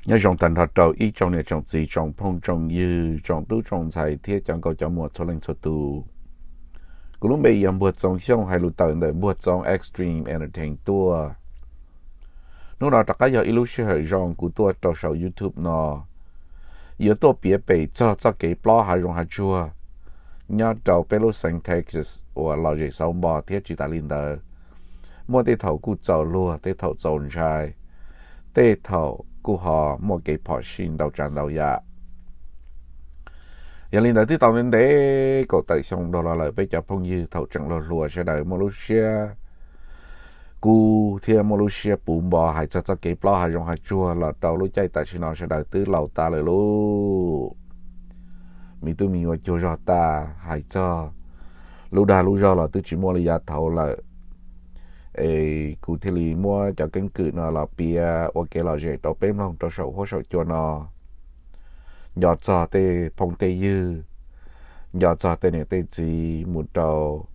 Nyob zoo tag nrho rau ib tsoom niam tsoom txiv, tsoom phooj tsoom ywg, tsoom tub tsoom ntxhais thiab cov nkauj cov muam txhua leej txhua tus. Kuv lub npe yog Npuag Txoov Xyooj, hais lus tawm ntawm Npuag Txoov Extreme Entertain tuaj. Hnub no rov qab yog ib lub sij hawm zoo kuv tuaj rau saum YouTube no, yuav tuaj piav pem txog txoj kev plob hav zoov hav tsuag nyob rau peb lub xeev Texas uas lom zem xauv npo thiab tsis tas li ntawd, muaj tej thaum kuj txaus luag, tej thaum txaus ntshai, tej thaum kuj ho muaj kev phom sij ntau tsav ntau yam. Yog li ntawd twb tau ntev ntev kaum tawm xyoo dhau los lawm, peb cov phooj ywg thaum tseem hluas hluas sawv daws muaj lub siab kub thiab muaj lub siab puv npo hais txog txoj kev plob hav zoov hav tsuag los rau lub caij tam sim no sawv daws twb laus tas lawm lauj. Me tub me nyuam cuag zog tas, hais txog lub dag lub zog los twb tsis muaj li yav thaud lawm. Es kuv thiaj li muab cov keeb kwm no los piav ua kev lom zem rau peb mloog rau saum huab saum cua no, nco txog tej phooj tej ywg, nco txog tej niam tej txiv mus rau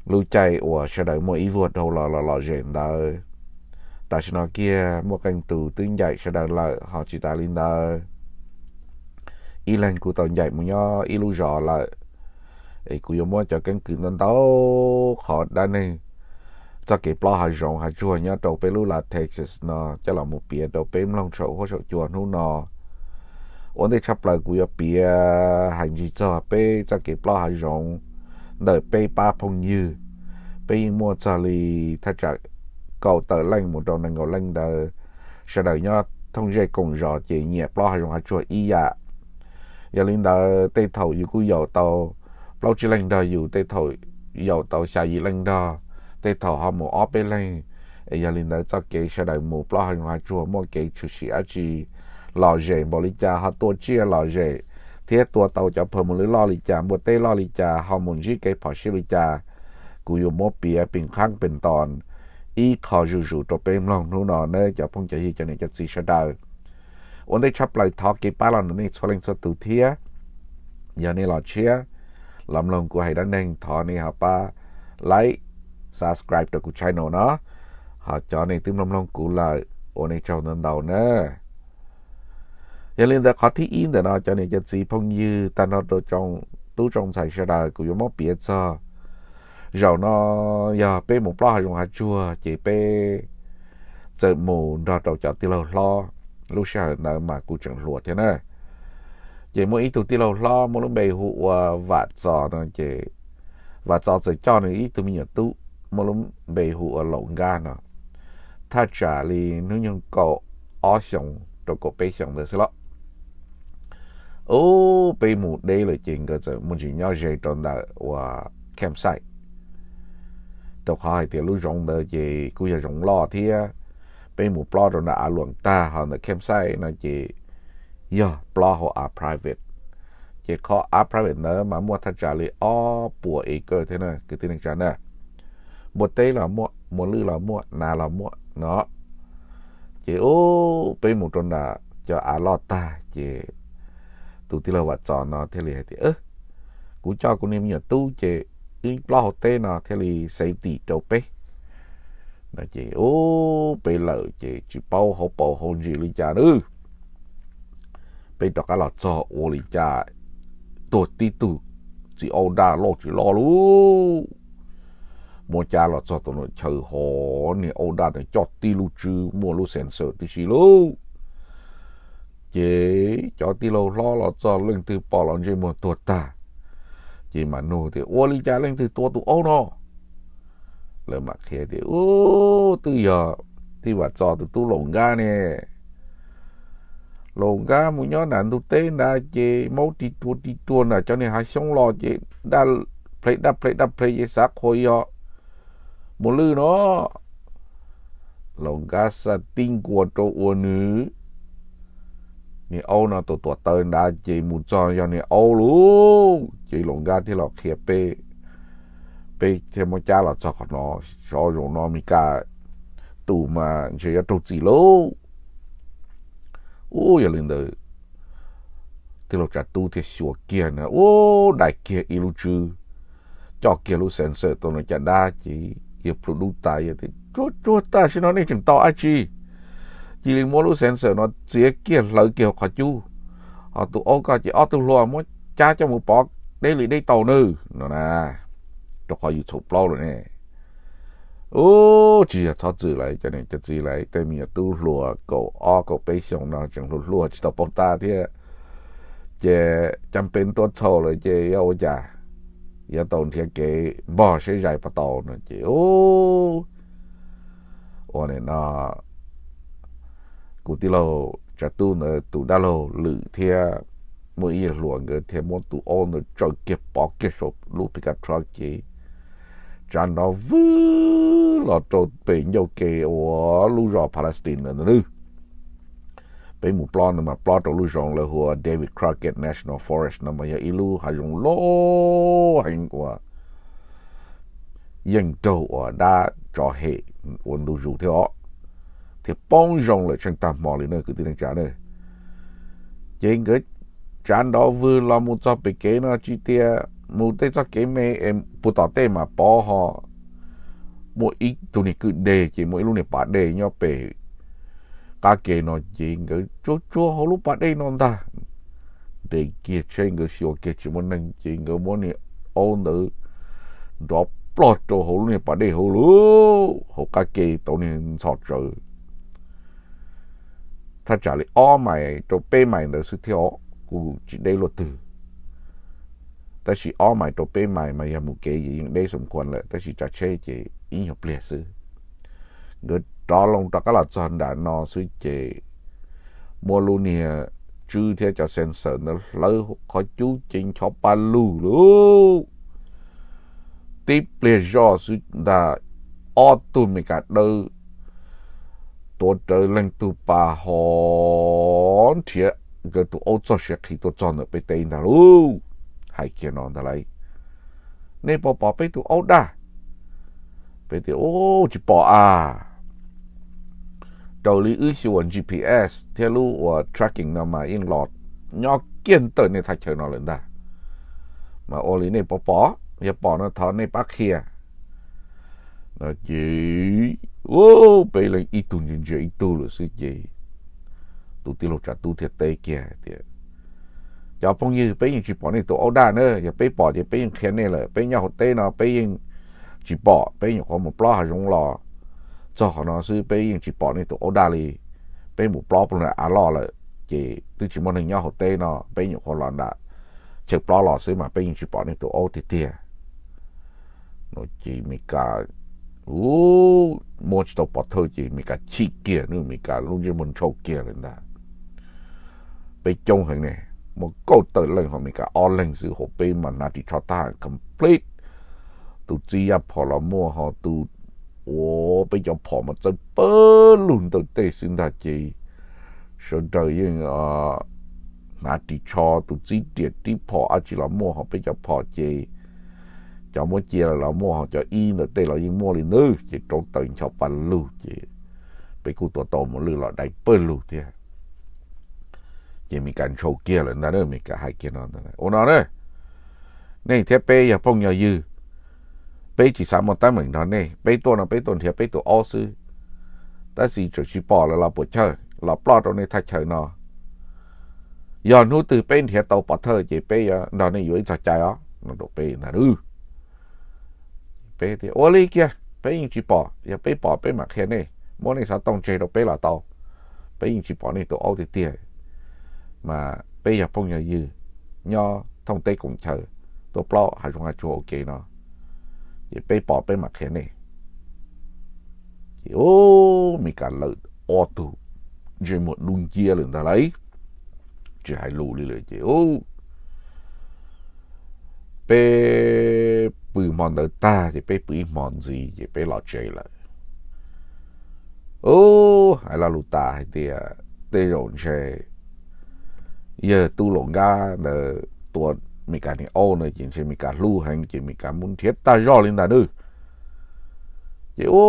lub caij uas sawv daws muaj ib vuag dhau los los lom zem ntawd. Tam sim no kiag muaj qee tus twb ncaim sawv daws lawm, ho tsis tas li ntawd, ib leeg kuj tau ncaim mus nyob ib lub zos lawm. Es kuv yuav muab cov keeb kwm ntau ntau qhov dab neeg txoj kev plob hav zoov hav tsuag nyob rau peb lub lav Texas no coj los mus piav rau peb mloog saum huab saum cua hnub no. Ua ntej tshaj plaws kuv yuav piav hais ntsis txog peb txoj kev plob hav zoov ntawm peb pab phooj ywg. Peb yeej muaj txog li thaj tsam kaum tawm leej mus rau nees nkaum leej ntawd, sawv daws nyob thooj zej koom zos ces nyiam plob hav zoov hav tsuag ib yam. Yog li ntawd tej thaum yus kuj yaum tau plaub tsib leej nrog yus, tej thaum yaum tau xya yim leej nrog, tej thaum ho mus ob peb leeg. Es yog li ntawd txoj kev sawv daws mus plob hav zoov hav tsuag muaj kev tshwm sim dab tsi lom zem npaum li cas, ho tua tsiaj lom zem thiab tua tau cov phaw mus lwj loj li cas, npua teb loj li cas, ho mus ntsib kev phom sij li cas, kuv yuav muab piav pes qhaab pes ntos ib qho zuj zus rau peb mloog hnub no nawb cov phooj cov ywg cov niam cov txiv sawv daws. Ua ntej tshaj plaws thov kev pab los ntawm nej txhua leej txhua tus thiab. Yog nej los tshiab los mloog kuv hais dab neeg, thov nej ho pab like, subscribe rau kuv channel no. Ho cov nej twb mloog mloog kuv lawm, ua nej tsaug ntau ntau na. Yog li ntawd qhov thib ib ntawm no cov niam cov txiv phooj ywg tag nrho rau tsoom tub tsoom ntxhais sawv daws, kuv yuav muab piav txog zaum no yog peb mus plob hav zoov hav tsuag ces peb txawm mus nrog rau cov tij laug hlob. Lub sij hawm ntawd mas kuv tseem hluas thiab na. Ces muaj ib tug tij laug hlob muaj lub npe hu ua Vam Txos no ces Vam Txos txawm coj nws ib tug me nyuam tub muaj lub npe hu ua Laus Nkab no, thaj tsam li hnub nyoog kaum ob xyoos rau kaum peb xyoos ntawd xwb los. Ub, peb mus deb lawm ces nkawd txawm muaj ntsis nyob ze rau ntawm uas campsite, rau qhov hais tias lub zoov ntawd ces kuj yog zoov loj thiab. Peb mus plob rau ntawm av luam tag, ho ntawm campsite no ces yog plob hauv av private. Ces qhov av private ntawd mas muaj thaj tsam li ob puas acre thiab na kwv tij neej tsa na. Npua teb los muaj, npua lwj los muaj, nas los muaj no. Ces ub, peb mus rau nram cov av loj tag ces tus tij laug Vam Txos no thiaj li hais tias, kuv coj kuv niag me nyuam tub ces wb plob hauv teb no thiaj li safety rau peb. No ces ub, peb lawm ces tsis paub hauv paus hauv ntsis li cas na. Peb rov qab los txog ua li cas, tuag tib tug txiv aub daj loj tsis loj lauj. Muab cab los txog tau chaw hov, niag aub daj no coj tib lub tswb muaj lub sensor tib si lauj. Ces cov tij laug hlob los txog leej twg pom los ntsej muag tuag tag. Ces mam nug tias, ua li cas leej twg tua tus aub no? Lawv mam qhia tias, ub, twb yog tij Vam Txos tus tub Laus Nkab ne. Laus Nkab mus nyob nram ntug teb nrad ces maub ris tua ris tua nram cov niag hav xyoob los ces daj plhe daj plhe daj plhe ces xav qhuas yog npua lwj no. Laus Nkab xa tib nkuas rau ua nws niag aub no tus tuam taw nrad ces mus txog yog niag aub lauj. Ces Laus Nkab thiaj los qhia peb, peb thiaj muab cab los txog qhov no. Xyov zaum no Mes Kas tus mas ntshe yuav raug txim lauj. Ub, yog li ntawd tij laug Tsav Tub thiaj xyuas kiag na, ub, dai kiag ib lub tswb, coj kiag lub sensor tau no caj dab ces yawg plhu dub tas, yawg tias, tsuag tsuag tam sim no nej tseem tau dab tsi? cia li muab lub sensor no txiav kiag hlawv kiag hauv qhov cub, ho tus aub koj ces ob tug hluas muab cab coj mus pov deb li deb tau nawb no na, rau qhov yus txhaum plaub lawm ne. Ub, tsis yog txhob txwm lawm, cov niam cov txiv lawm, tej me nyuam tub hluas kaum ob kaum peb xyoos no tseem hluas hluas tsis tau paub tab thiab, ces cam peb tuaj txhaum lawm ces yuav ua cas, yuav tau nrhiav kev npog seb zais puas tau no ces ub, ua li no, kuv tij laug Tsav Tub ntawd tus dab laug Lwm thiab muaj ib yawg hluas nkawd thiaj muab tus aub ntawd tsaws kiag pov kiag saum lub pickup truck ces tsav nrov vwg los rau pem ncauj ke uas lub zos Palestine ntawd ntag. Peb mus plob ntawd mas plob rau lub zoov lawv hu ua David Crockett National Forest no mas yog ib lub hav zoov loj heev uas yeej raug uas dab tsov hem ua ntu zus thiab os, thiaj poob zoo lawm tsheej tag hmo li na kwv tij neej tsa na. Ces nkawd tsav nrov vwg los mus txog pem kev no tsis tias mus tej txoj kev me es puag tom tej mas pov ho muaj ib tug niag kwj deg ces muaj ib lub niag pas dej nyob pem qab ke no ces nkawd tsuag tsuag hauv lub pas dej no ntag, nres kiag tsheb nkawd xyuas kiag tsis muaj neeg ces nkawd muab niag aub ntawd nrov plog rau hauv lub niag pas dej hauv lauj, hauv qab ke tau niag ntxhov tsawv. Thaj tsam li ob mais rau peb mais ntawd xwb thiab os, kuj tsis deb luaj twg. Tab sis ob mais rau peb mais mas yog mus kev yeej deb xoo kuas lawm, tab sis tsav tsheb ces ib nyuag pliag xwb. Nkawd rov loo rov qab los txog nram no xwb ces muab lub niag tswb thiab cov sensor ntawd hlawv qhov cub ces ncho pa lug lauj. Tib pliag zoj xwb ntag, ob tug Meskas dawb tuav rawv leej tug pas ho nrhiav nkawd tus aub txog siav qhi tuaj txog ntawm peb teb ntag lauj. Hais kiag no ntag lauj, nej puas pom peb tus aub daj? Peb tias ub tsis pom a, raws li wb xyuas G P S thiab lub uas tracking no mas yeej los nyob kiag ntawm nej thaj chaw no lawm ntag. Mas ua li nej puas pom? Yog pom no thov nej pab qhia. No ces peb leej ib tug ntsia ntsia ib tug lawm xwb ces tus tij laug Tsav Tub thiaj teb kiag tias, cov phooj ywg, peb yeej tsis pom nej tus aub daj na, yog peb pom ces peb yeej qhia nej lawm. Peb nyob hauv teb no peb yeej tsis pom, peb nyuam qhuav mus plob hav zoov los txog qhov no xwb peb yeej tsis pom nej tus aub daj li. Peb mus plob puag nram av loj lawm ces twb tsis muaj neeg nyob hauv teb no, peb nyuam qhuav los nram chaw plob los xwb mas peb yeej tsis pom nej tus aub tiag tiag. No ces Meskas, u, muab tsis tau pov thawj ces Meskas chim kiag, Meskas lub ntsej muag ntshau kiag lawm ntag. Peb coob heev ne, muaj kaum tawm leej ho Meskas ob leeg xwb, hauv peb mas hnav ris tsho tag complete. Tus txib yaj phom los muaj ho tus, ua, peb cov phom mas txawb pawg lug ntawm tej xwb ntag ces sawv daws yeej hnav ris tsho, tus txib riam tib phom dab tsi los muaj ho peb cov phom ces cov muab cia los muaj ho cov ib ntawm tej los yeej muaj li ntawd ces rauv taws ncho pa lug ces peb kuj tua tau mos lwj los dai pawg lug thiab. Ces Meskas ntshau kiag lawm ntag, Meskas hais kiag no, ua no na, nej thiab peb yog phooj yog ywg, peb tsis xav muaj teeb meem nrog nej, peb tuaj no peb tuaj nrhiav peb tus aub xwb. Tab sis tseem tsis pom lawv los puas chawj los ploj rau nej thaj chaw no. Yog hnub twg peb nrhiav tau pov thawj ces peb yuav nrog nej yuav ib txog cai os no rau peb ntag. Peb tias ua li kiag, peb yeej tsis pom, yog peb pom peb mam qhia nej, muab nej xov tooj tseg rau peb los tau. Peb yeej tsis pom nej tus aub tiag tiag, mas peb yog phooj yog ywg nyob thoob teb koom chaw tuaj plaub hav zoov hav tsuag ua ke no, ces peb pom peb mam qhia nej. Ces u, Meskas lawm ob tug ntsej muag dub nciab lawm ntag lauj, tsis hais lus li lawm ces u, peb pw hmo ntawd tag ces peb pw ib hmo ntxiv ces peb los tsev lawm. U, hais lo lus tas hais tias tej zaum ntshe yawg tub Laus Nkab ntawd tua Meskas niag aub na ces ntshe Meskas hlub heev ces Meskas mus nrhiav tag zog li ntag nawb. Ces u,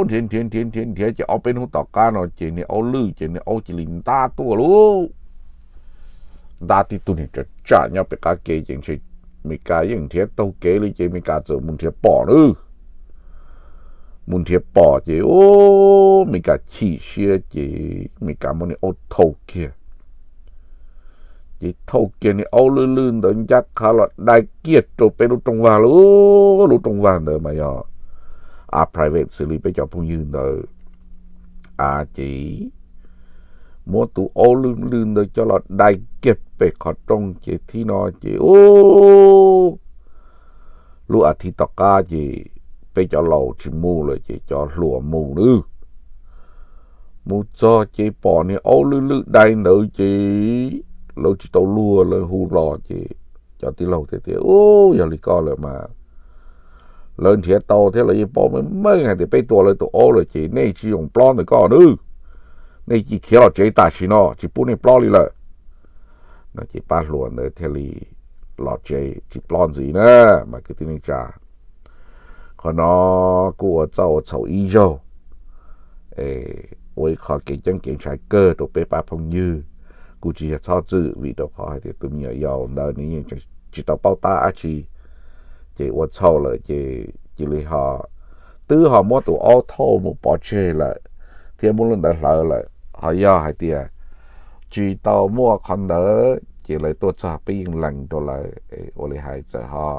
nrhiav nrhiav nrhiav nrhiav nrhiav ces ob peb hnub tom qab no ces niag aub lwj ces niag aub cia li ntab tuaj lauj. Ntab tib tug niag tsav tsam nyob pem qab kev ces ntshe Meskas yeej nrhiav taug kev li ces Meskas txawm mus nrhiav pom nawb. mus nrhiav pom ces u, Mes Kas chim siab ces Mes Kas muab niag aub thauj kiag. Ces thauj kiag niag aub lwj lwj ntawd ncaj qha los dai kiag rau peb lub rooj vag lub, lub rooj vag ntawd mas yog a private xws li peb cov phooj ywg ntawd. A ces muab tus aub lwj lwj ntawd coj los dai kiag pem qhov rooj ces thib no ces u, lub a thiv tom qab ces peb cov laus tsis mus lawm ces cov hluas mus lawm. Mus txog ces pom niag aub lwj lwj dai ntawd ces lawv tsis tau luag lawv hu los ces cov tij laug thiaj tias u, yog li koj lawm mas lawv nrhiav tau thiab lawv yeej paub meej meej hais tias peb tua lawv tus aub lawm ces nej tsis zoo plob ntawm koj nawb, nej cia li khiav los tsev tam sim no tsis pub nej plob li lawm. No ces pab hluas ntawd thiaj li los tsev tsis plob ntxiv na. Mas kwv tij neej tsa, qhov no kuj ua txoj ua txhaum ib zaug, ua ib qho kev ceeb kev ntshai kawg rau peb pab phooj ywg. Kuj tsis yog txhob txwm vim rau qhov hais tias tus me nyuam yaus ntawd nws yeej tsis tau paub tab dab tsi, ces ua txhaum lawm ces cia li ho twb ho muab tus aub thauj mus pov tseg lawm thiab muab lub ntawd hlawv lawm. Ho yog hais tias tsis tau muaj qhov ntawd ces lawv tuaj txog peb yeej lees rau lawv. Ua li hais txawm ho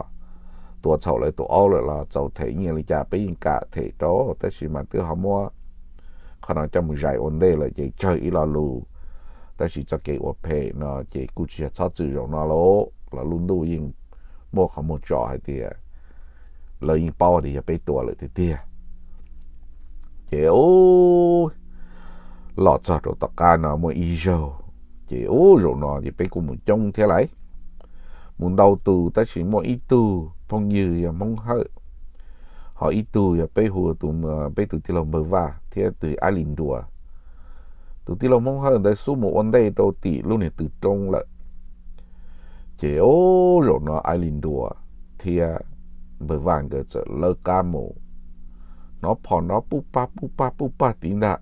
tua txhaum lawv tus aub lawm los txaus them nyiaj li cas peb yeej kam them rau, tab sis mas twb ho muab qhov no coj mus zais ua ntej lawm ces tsawg ib lo lus. Tab sis txoj kev ua phem no ces kuj tsis yog txhob txwm zaum no lawm los lub ntuj yeej muaj qhov muag tsom hais tias lawv yeej paub tias yog peb tua lawm tiag tiag. Ces u, los txog rau tom qab no muaj ib zaug, ces u, zaum no ces peb kuj mus coob thiab lais, mus ntau tus tab sis muaj ib tug phooj ywg yog Hmoob Hawj, ho ib tug yog peb hu tus, peb tus tij laug Npawg Vaj thiab tus Aib Lis Nruas. Tus tij laug Hmoob Hawj ntawd xub mus ua ntej rau tim lub niag tw roob lawm. Ces u, zaum no Aib Lis Nruas thiab Npawg Vaj nkawd txawm lawv qab mus, hnov phom nrov pub pag pub pag pub pag tid ntag,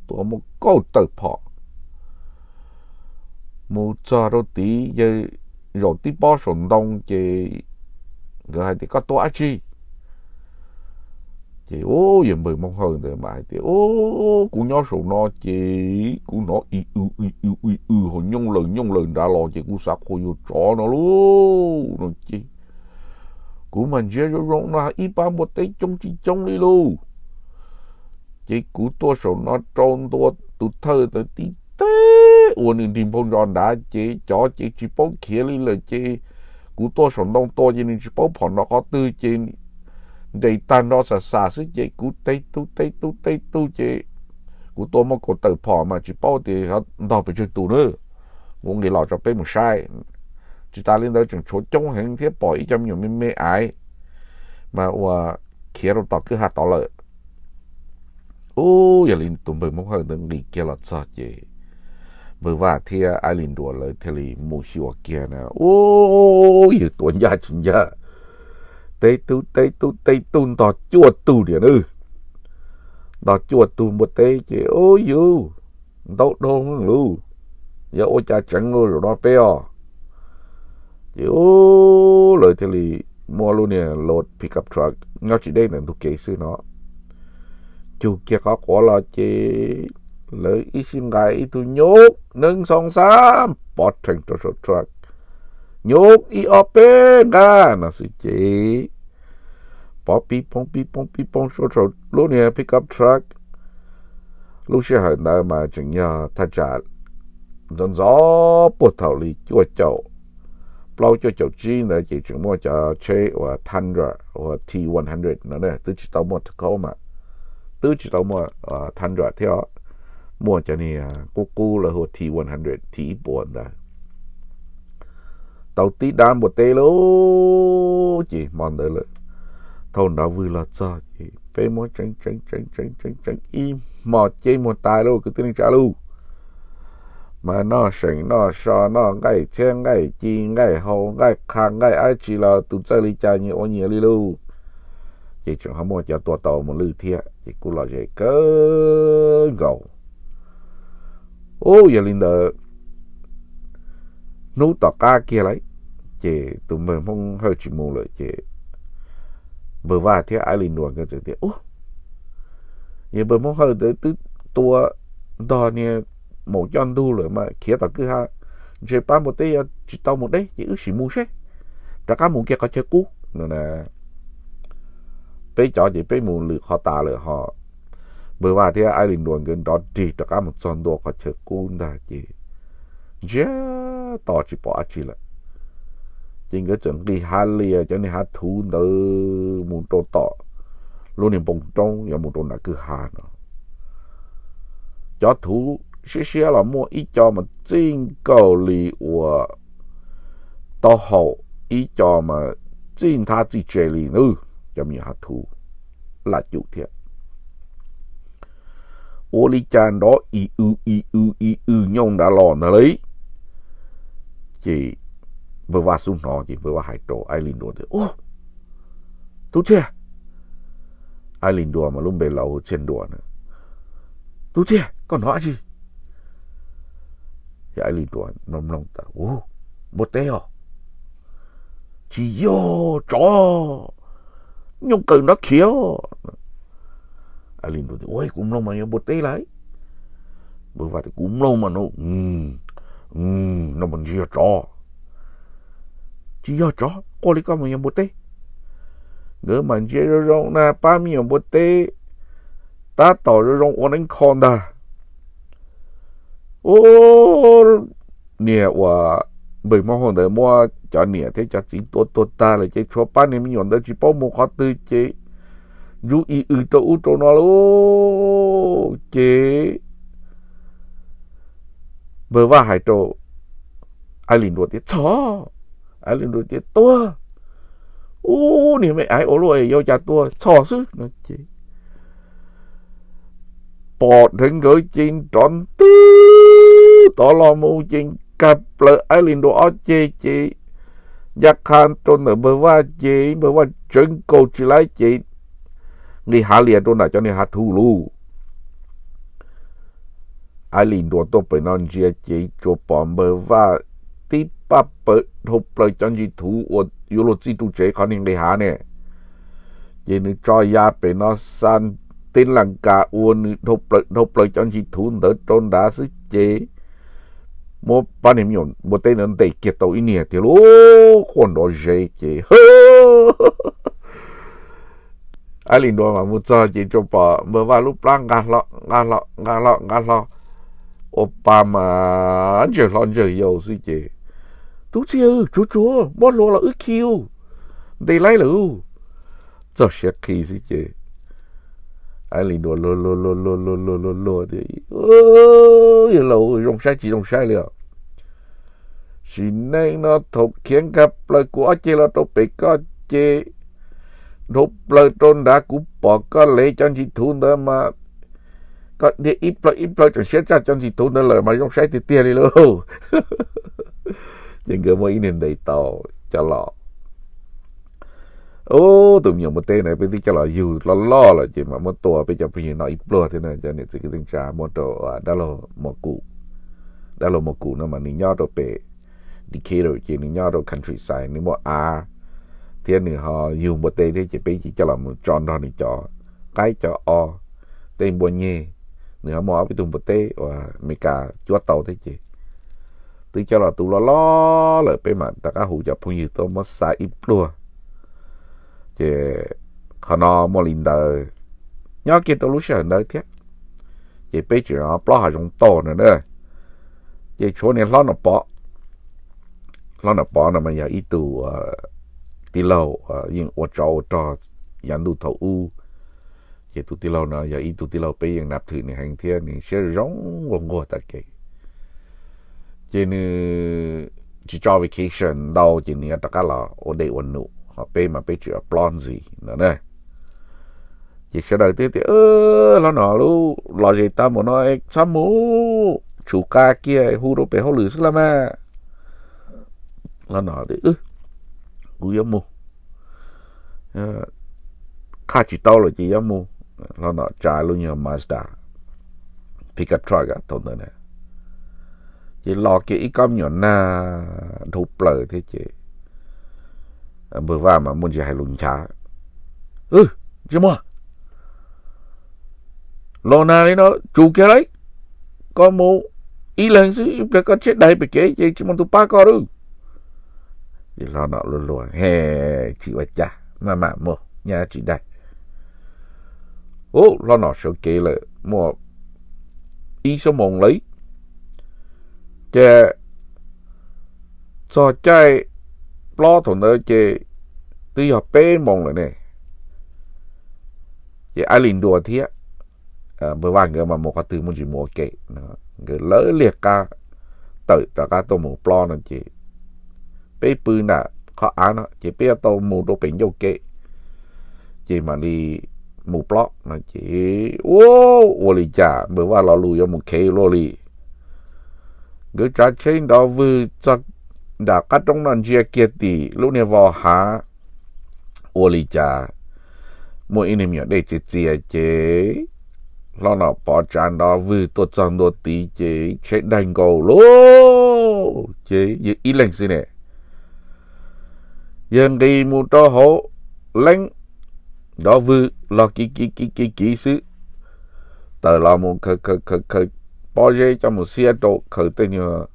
tua muaj kaum tawm phom. Mus txog rau tid yawg zaum tib pob saum ntoo ces nkawd hais tias koj tua dab tsi? Ces u, yawg Npawg Hmoob Hawj ntawd mas hais tias u, kuv nyob saum no ces kuv hnov i w i w i w hauv nyooj lawm nyooj lawm nrad los ces kuv xav qhuas yawg tsov no lauj no ces kuv mas ntsia zoo zoo no ib pab npua teb coob tsis coob li lauj. Ces kuv tuaj saum no rau ntua tus thawj ntawd tib teg uas nws nrig nphau ntsos nrad ces cov ces tsis paub khiav li lawm ces kuv tuaj saum ntoo tua ces nws tsis paub phom nrov qhov twg ces nres tag nrho xam xam xwb ces kuv teb tug teb tug teb tug ces kuv tua muaj kaum tawm phom mas tsis paub tias ntog pes tsawg tus na. Kuv nqis los tso peb mus saib. Tsis tas li ntawd tseem tshuav coob heev thiab pom ib co me nyuam me me ais mas ua khiav rau tom kwj ha tod lawm. U, yog li tus Npawg Hmoob Hawj ntawd nqis kiag los txog ces Npawg Vaj thiab Aib Lis Nruas lawv thiaj li mus xyuas kiag na u, yawg tua ncaj tsis ncaj, teb tug teb tug teb tug ntog cuaj tug diam na. Ntog cuaj tug npua teb ces u, yus ntau dhau lauj, yog ua cas tseev lauj zaum no peb os. Ces u, lawv thiaj li muaj lub niag load pickup truck nyob tsis deb ntawm ntug kev xwb no, cug kiag qhov quav los ces lawv ib sij nqa ib tug nyuj nees xoo xab pov rhees rau saum truck, nyuj ib ob peb nqa no xwb ces pov pib phooj pib phooj pib phooj saum lub niag pickup truck. Lub sij hawm ntawd mas tseem yog thaj tsam ntxov ntxov puag thaum li cuaj caum plaub cuaj caum tsib ntawd ces tseem muaj cov tsheb uas Tundra uas T one hundred no, twb tsis tau muaj Tacoma, twb tsis tau muaj Tundra thiab, muaj cov niag qub qub lawv hu T one hundred, T ib puas ntawd tau tib dab npua teb lauj. Ces hmo ntawd lawm, thaum nrad vwg los txog ces peb muab tseev tseev tseev tseev tseev tseev ib hmo ceb muag tas lauj kwv tij neej tsa lauj. Mas noj seem noj so, noj nqaij txhiab nqaij ci nqaij hau nqaij qha nqaij dab tsi los tus txawj li cas nyias ua nyias li lauj. Ces tseem ho muaj cov tua tau mus lwj thiab ces kuj lom zem kawg nkaus. U, yog li ntawd hnub tom qab kiag lawm ces tus npawg Hmoob Hawj tsis mus lawm ces npawg Vaj thiab Aib Lis Nruas nkawd txawm tias u, Yog npawg Hmoob Hawj ntawd twb tua ntog niag maum coj ntug lawm mas khiav tom kwj ha, ntshe pab npua teb yuav tsis tau mus deb ces wb sim mus seb, rov qab mus kiag qhov chaw qub no. Peb cov ces peb mus lwm qhov tas lawm ho. Npawg Vaj thiab Aib Lis Nruas nkawd nrov rig rov qab mus txog ntua qhov chaw qub ntag ces ntsiag to tsis pom dab tsi lawm. Ces nkawd txawm nqis hav lias cov niag hav thuv ntawd mus rau tom lub niag npoo roob yuav mus rau nram kwj ha no. Cov thuv siab siab los muaj ib co mas txij nkaus li uas taub hau, ib co mas txij nthab txij tse li na, cov me nyuam hav thuv laj cum thiab. Ua li cas nrov i w i w i w nyooj nrad los ntag li. Ces npawg Vaj xub hnov ces npawg Vaj hais rau Aib Lis Nruas tias, Ub, Tub Txhiaj! Aib Lis Nruas mas lub npe laus hu Txhiaj Nruas na. Tub Txhiaj, koj hnov dab tsi? Aib Lis Nruas mloog mloog tas, Ub, npua teb os. Tsis yog, tsov, nyooj qaws nrov khiav. Aib Lis Nruas tias, Ua, kuv mloog mas yog npua teb lauj. Npawg Vaj tias, Kuv mloog mas no, no mas ntsis yog tsov. Tsis yog tsov, quaj li koj mas yog npua teb. Nkawd mas ntsia zoo zoo na, pab me nyuam npua teb tab tom zoo zoo ua neeb kho ntag. Ub, niag uas npawg Hmoob Hawj ntawd muab cov niam thiab cov txiv tua tuag tag lawm ces tshuav pab niag me nyuam ntawd tsis paub mus qhov twg ces ntsub i w rau ub rau no lauj. Ces npawg Vaj hais rau Aib Lis Nruas tias, Txhos! Aib Lis Nruas tias, Tuag! Ub, niag me aiv ua luaj es yuav cas tuag, txhos xwb no ces pom dhawv nkawd ces nrov ntwg tod los mus ces nkag plaws Aib Lis Nruas ob ceg ces ncaj qha rau ntawm npawg Vaj ces npawg Vaj tsawv nkaus tsis laib ces nqis hav lias rau nram cov niag hav thuv lauj. Aib Lis Nruas tuaj pem no ntsia ces tsuas pom npawg Vaj tib paj paws dhau plaws cov ntsis thuv uas yuav luag txij ru tsev qhov niag nqis hav ne. Ces nws tso ya pem no xa teb las kas ua nws dhau plaws dhau plaws cov ntsis thuv ntawd rau nrad xwb ces muab pab niag me nyuam npua teb ntawd ntes kiag tau ib niag tiag lauj, quaj nrov zes ces Aib Lis Nruas mas mus txog ces tsuas pom npawg Vaj lub plab nqa hlo nqa hlo nqa hlo nqa hlo, ua pa mas ntsawg hlob ntsawg yau xwb ces, Tub Txhiaj, tsuav tsuav, muab hlua los wb khi, ntes laib lawm. Txog siav qhi xwb ces Aib Lis Nruas luag luag luag luag luag luag luag luag tias, Yawg laus, zoo saib tsis zoo saib li os. Sim neej no thaum khiav nkag plaws kuv ob ceg los rau pem koj ces dhau plaws rau nrad kuv pom koj lev cov ntsis thuv ntawd mas koj dhia ib plawg ib plawg tseem siab tshaj cov ntsis thuv ntawd lawm mas zoo saib tiag tiag li lauj. Ces nkawd muab ib niag ntes tau coj los. Ub, tus me nyuam npua teb na peb twb coj los yug loj loj lawm ces mam muab tua peb cov phooj ywg no ib pluag thiab na, cov niam txiv kwv tij neej tsa muab rau dab laug Muas Kum. Dab laug Muas Kum no mas nws nyob rau pem Decatur ces nws nyob rau countryside, nws muaj av thiab nws ho yug npua teb thiab ces peb cia coj los mus tso nrog nws cov qaib cov o, tej npua nyeg. Nws ho muaj ob peb tug npua teb uas Amelikas cuab tau thiab ces twb coj los tu loj loj lawm peb mam rov qab hu cov phooj ywg tuaj muab xa ib pluag. Ces qhov no muaj li ntawd, nyob kiag rau lub sij hawm ntawd thiab ces peb tseem plaub hav zoov toj no na. Ces tshuav niag hlob Nom Pov. Hlob Nom Pov no mas yog ib tug tij laug yeej ua tsov ua rog yav ntuj thaum ub. Ces tus tij laug no yog ib tug tij laug peb yeej nav thwm nws heev thiab nws siab zoo nquag nquag tag kev. Ces nws tsis tso vacation ntau ces nws yuav rov qab los ua dej ua num, ho peb mas peb tseem plaub ntxiv no na. Ces sawv daws twb tias, Hlob Nom, lub los zes tag npaum no txhob mus, tshum qa kiag hu rau pem hauj lwm xwb los mas. Hlob Nom tias, Kuv yuav mus, qhaj tsis tau lawm ces yuav mus. Hlob Nom tsa lub nyuag Mazda pickup truck thaum ntawd na, ces los kiag ib kob me nyuam nag dhau plaws thiab ces npawg Vaj mas muaj ntsis hais lus nchav, Tsis muaj, Los nag li no tsum kiag lauj, koj mus ib leeg xwb, ib pliag koj tsheb daig pem kev ces tsis muaj tus pab koj lawm. Ces hlob no luag luag, He, tsis ua cas, maj mam mus, nyaj tsis daig. Ub, hlob no sawv kev lawm muaj ib xuab moos lawm, ces txog caij plob thaum ntawd ces twb yog peb moos lawm ne. Ces Aib Lis Nruas thiab Npawg Vaj nkawd mas mus qhov twg muaj ntsis mus ua ke, nkawd lawv liag qab tawm rov qab tuaj mus plob no ces peb pw nram qhov av no ces peb yuav tau mus rau pem ncauj kev ces mam li mus plob no ces, ua, ua li cas Npawg Vaj lo lus yuav mus khev luaj li. Nkawd tsav tsheb nrov vwg txog nram qab roob no ntsia kiag tim lub niag vos hav, ua li cas muaj ib niag me nyuam dej txias txias ces hlob no pov tsav nrov vwg tuaj txog ntua tid ces tsheb daig nkaus lauj, ces yog ib leeg xwb ne. Yawg nqis mus rau hauv leeb, nrov vwg los kiv kiv kiv kiv kiv xwb, tawm los mus khaws khaws khaws khaws pob zeb coj mus xiab rau, khaws tej nyuag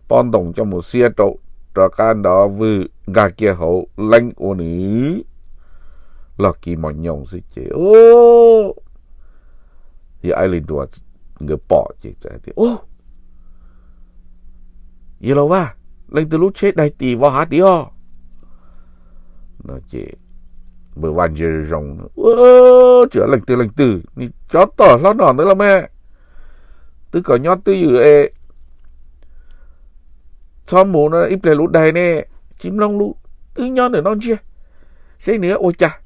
pob ntoo coj mus xiab rau, rov qab nrov vwg nkag kiag hauv leeb ua nws los kiv mos nyoos xwb ces, yog Aib Lis Nruas nkawd pom ces txawm hais tias, Ub, yawg laus Vaj, leej twg lub tsheb daig tim vos hav tid os? No ces Npawg Vaj ntsia zoo zoo, Ua, tsis yog leej twg leej twg, nws tsov tom hlob no ntawd los mas, twb kom nyob twj ywm es txhob mus no ib pliag lus daig ne, tsis mloog lus, wb nyob ntawm no ntsia seb nws ua cas,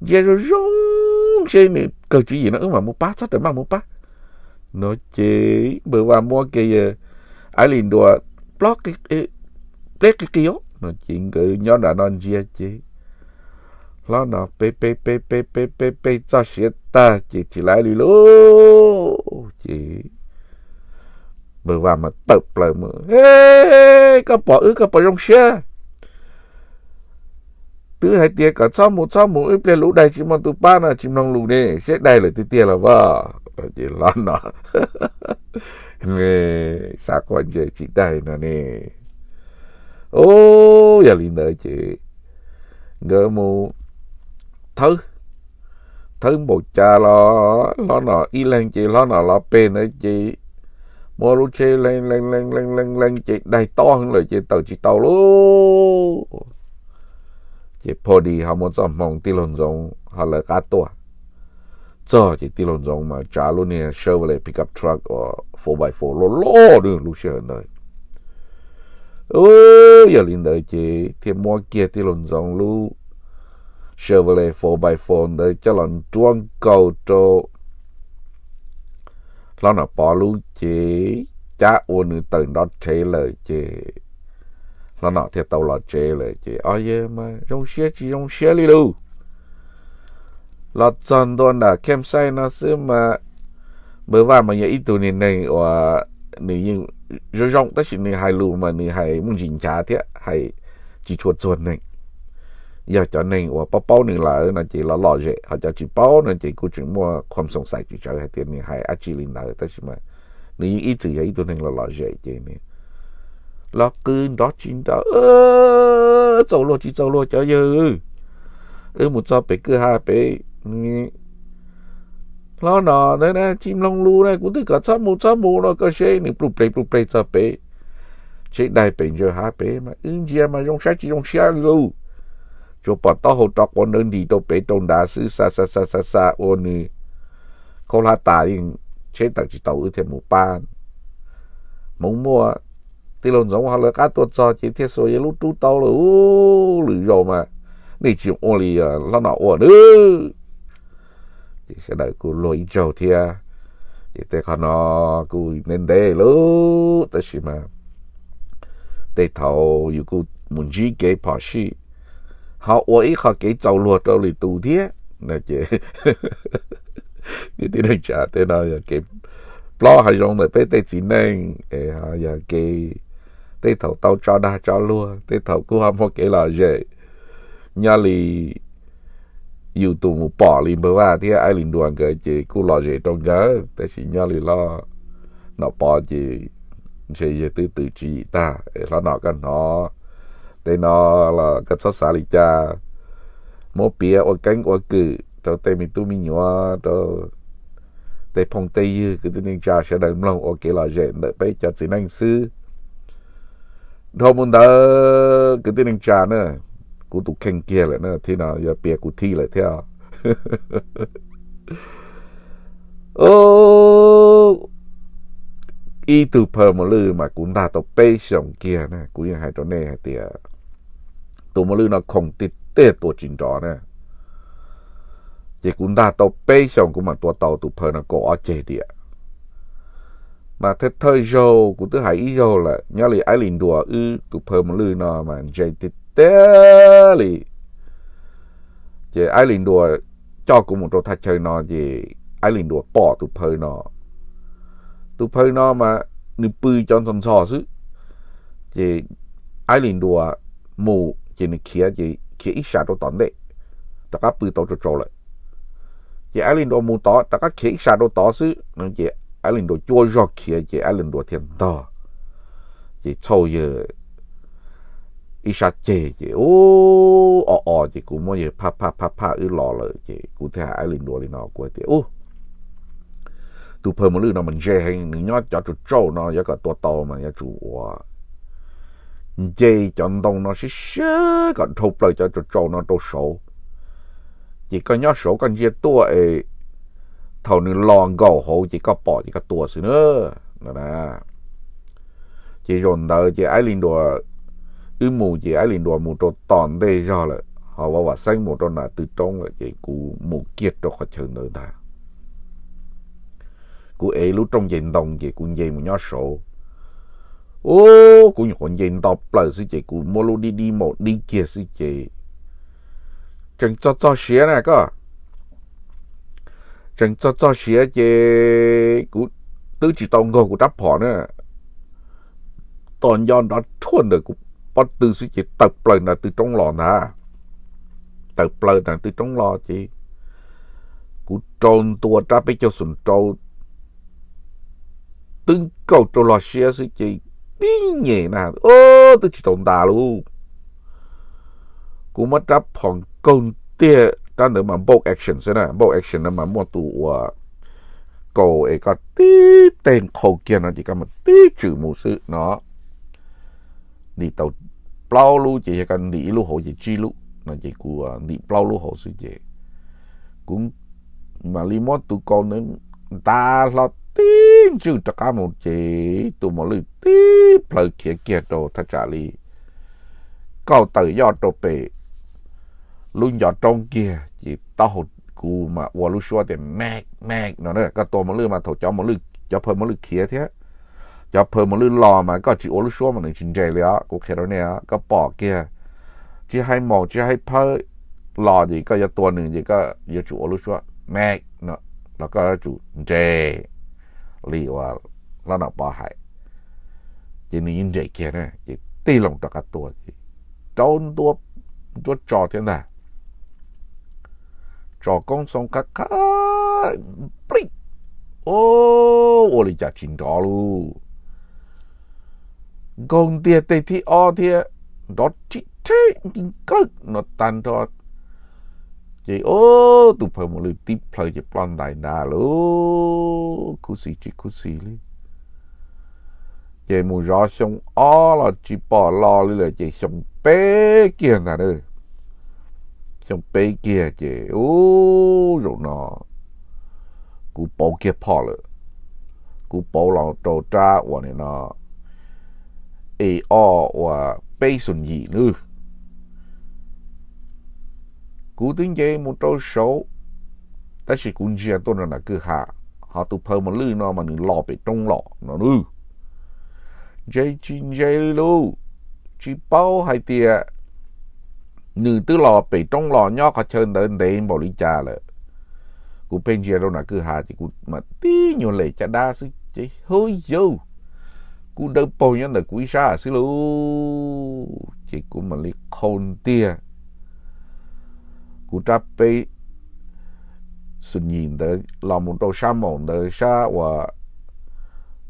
ntsia zoo zoo seb nws kawg tswv yim no wb mam mus pab, txhob rawm maj mus pab. No ces Npawg Vaj muab kiag yawg Aib Lis Nruas plob, pleb qig qig os no ces nkawd nyob nram no ntsia ces hlob no pe pe pe pe pe pe pe txoj siav tag ces tsis laib li lauj ces Npawg Vaj mas tawm plaws mus, He, koj pom wb koj puas zoo siab? Twb hais tias kom txhob mus txhob mus, ib pliag lus daig tsis muaj tus pab no tsis mloog lus ne, seb daig lawm tiag tiag los Vaj. Ces hlob no xav quaj ntsej tsis daig no ne. Ub, yog li ntawd ces nkawd mus thawb, thawb npaum cas los hlob no ib leeg ces hlob no los pem ntawd ces muab lub tsheb lees lees lees lees lees lees ces daig tob heev lawm ces tawm tsis tau lauj. Ces pho dis ho muaj txoj hmoo tij laug Ntxoov ho lawv qab tuaj txog ces tij laug Ntxoov mas tsav lub niag Chevrolet pickup truck uas four by four loj loj lub sij hawm ntawd. Yog li ntawd ces thiaj muab kiag tij laug Ntxoov lub Chevrolet four by four ntawd coj los nruab nkaus rau hlob no Pov lub ces cab ua nws tawm nrov rhev lawm ces hlob no thiaj tau los tsev lawm ces ob yawg mas zoo siab tsis zoo siab li lauj. Los txog ntua nram campsite no xwb mas Npawg Vaj mas yog ib tug niag neeg uas nws yeej zoo zoo tab sis nws hais lus mas nws hais muaj ntsis nchav thiab hais tsis tshua txuag neeg. Yog cov neeg uas paub paub nws lawm no ces los lom zem, ho cov tsis paub no ces kuj tseem muaj khuam xoom xais tsis tsawv hais tias nws hais dab tsi li ntawd tab sis mas nws yeej ib txwm yog ib tug neeg los lom zem ces nws los qw nrov tsis nrov, txaus luag tsis txaus luag cov yawg. Wb mus txog pem kwj ha pem, hlob no na tsis mloog lus na, kuv twb kom txhob mus txhob mus no koj seb nws pluj pleg pluj pleg txog pem tsheb daig pem ntsaws hav pem mas wb ntsia mas zoo saib tsis zoo siab li lauj. Tsuas pom taub hau rov quav nrawv nris rau pem rau nrad xwb, xa xa xa xa xa ua nws khaub hlab tas yeej tsheb tawm tsis tau wb thiaj mus pab. Hmoov muaj tij laug Ntxoov ho lawv qab tuaj txog ces thiaj xuas yawg lub rub tau lawm. Lwm zaus mas nej tsis ua li hlob no ua nawb. Ces sawv daws kuj luag ib zaug thiab. Ces tej qhov no kuj ntev ntev lawm tab sis mas tej thaum yus kuj mus ntsib kev phom sij, ho ua ib qho kev txaus luag rau lwm tus thiab. Ces tib neeg tsa tej no yog kev plob hav zoov ntawm peb tej txiv neej, yog kev tej thaum tau tso dag tso luag, tej thaum kuj ho muaj kev lom zem nyob li yus tus mus pom li npawg Vaj thiab Aib Lis Nruas nkawd ces kuj lom zem rau nkawd, tab sis nyob li hlob Nom Pov ces ntshe yawg twb tws tswv yim tag. Hlob Nom, koj hnov tej no los koj txhob xav li cas, muab piav ua keeb ua kwm rau tej me tub me nyuam, rau tej phooj tej ywg kwv tij neej tsa sawv daws mloog ua kev lom zem ntawm peb cov txiv neej xwb. Dhau mus ntawd kwv tij neej tsa na, kuv tus kheej kiag lawm na, thiab no yuav piav kuv thib lawm thiab. Ib tug phaw mos lwj mas kuv ntag tau peb xyoos kiag na, kuv yeej hais rau nej hais tias tus mos lwj no khoom tiag tiag tua tsis nrov na. Ces kuv ntag tau peb xyoos kuv mam tua tau tus phaw no kaum ob ceg diam. Mas thawj thawj zaug kuv twb hais ib zaug lawm, nyob li Aib Lis Nruas wb tus phaw mos lwj no mas ntse tiag tiag li. Ces Aib Lis Nruas coj kuv mus rau thaj chaw no ces Aib Lis Nruas pom tus phaw no. Tus phaw no mas nws pw cov ntxhov ntxhov xwb, ces Aib Lis Nruas mus ces nws khiav ces khiav ib sab rau tom ntej, rov qab pw tau tsau tsau lawm. Ces Aib Lis Nruas mus tod rov qab khiav ib sab rau tod xwb no ces Aib Lis Nruas cuab zog khiav ces Aib Lis Nruas thiaj ntog. Ces txhauj yawg ib sab ceg ces ub o o ces kuv muab yawg phaj phaj phaj phaj wb los lawm ces kuv thiaj hais Aib Lis Nruas li no, kuv hais tias ub, tus phaw mos lwj no mas ntse heev, nws nyob cov tsau tsau no yuav kom tua tau mas yuav tsum ua nce cov ntoo no siab siab kom dhau plaws cov tsau tsau no rau saud. Ces koj nyob saud koj ntsia tuaj es thaum nws los nkaum hauv ces koj pom ces koj tua xwb na. Ces zaum ntawd ces Aib Lis Nruas, wb mus ces Aib Lis Nruas mus rau tom ntej zog lawm, ho Vam Vam Xeeb mus rau nram tw roob lawm ces kuv mus kiag rau qhov chaw ntawd ntag. Kuv ev lub rooj nce ntoo ces kuv nce mus nyob saud. Ub, kuv nyuam qhuav nce nto plaws xwb ces kuv muab lub dib dib maum dib kiag xwb ces tseem txog txog siav na koj. Tseem txog txog siav ces kuv twb tsis tau nkaug kuv rab phom na, tos nco nrov rhuaj ntawm kuv pob tw xwb ces tawm plaws nram tw roob los ntag. Tawm plaws nram tw roob los ces kuv rau ntua rab peb caug xus rau twb nkaus rau los siab xwb ces tib nyem na, twb tsis tau ntas lauj. Kuv muab rab phom nkaug ntiag, rab ntawd mas bolt action xwb na, bolt action no mas muaj tus uas kaus es koj tib teg nqhau kiag no ces koj mas tib tswm mus xwb no. Ntim tau plaub lub ces yog koj ntim ib lub hauv ces tsib lub no ces kuv ntim plaub lub hauv xwb ces kuv mam li muab tus kaus ntawd ntav hlo tib ntswj rov qab mus ces tus mos lwj tib plhaw khiav kiag rau thaj tsam li kaum tawm yoj rau pem lub ncov roob kiag ces taub hau kuv mas ua lub suab tias mac mac no. Koj tua mos lwj mas thaum cov mos lwj, cov phaw mos lwj khiav thiab cov phaw mos lwj los mas koj tsis ua lub suab mas nws tsis nres li os. Kuv qhia rau nej, koj pom kiag tsis hais maum tsis hais phawj los ces koj yuav tua nws ces koj yuav tsum ua lub suab mac no los koj yuav tsum nres li uas hlob Nom Pov hais. Ces nws yeej nres kiag na ces tig loo rov qab tua ces rau ntua nruab tso thiab ntag. Tso koob xoo qab qab plij, ua li cas tsis nrov lauj. Nkaug ntiag teg thib ob thiab nrov rhib rheb nki kawg no tag nrho. Ces ub, tus phaw mos lwj tib plhaw ces ploj ntais nrad lauj, khuv xim tsis khuv xim li. Ces mus zov xyoo ob los tsis pom los li lawm ces xyoo peb kiag ntag. Xyoo peb kiag ces ub, zaum no kuv pauv kiag phom lawm. Kuv pauv los rau rab uas nim no e ob uas peb xus yim nawb. Kuv twb nce mus rau saud, tab sis kuv ntsia tuaj nram kwj ha, ho tus phaw mos lwj no mas nws los pem roob los no nawb. Ntse tsis ntse li lauj, tsis paub hais tias nws twb los pem roob los nyob qhov chaw ntawd ntev npaum li cas lawm. Kuv pheej ntsia rau nram kwj ha ces kuv mam tib nyuag lem caj dab xwb ces hu yauj, kuv dawb paug nyob ntawm kuv ib sab xwb lauj. Ces kuv mam li qhau ntiag kuv rab peb Xus Nyim ntawd los mus rau sab maum ntawd sab uas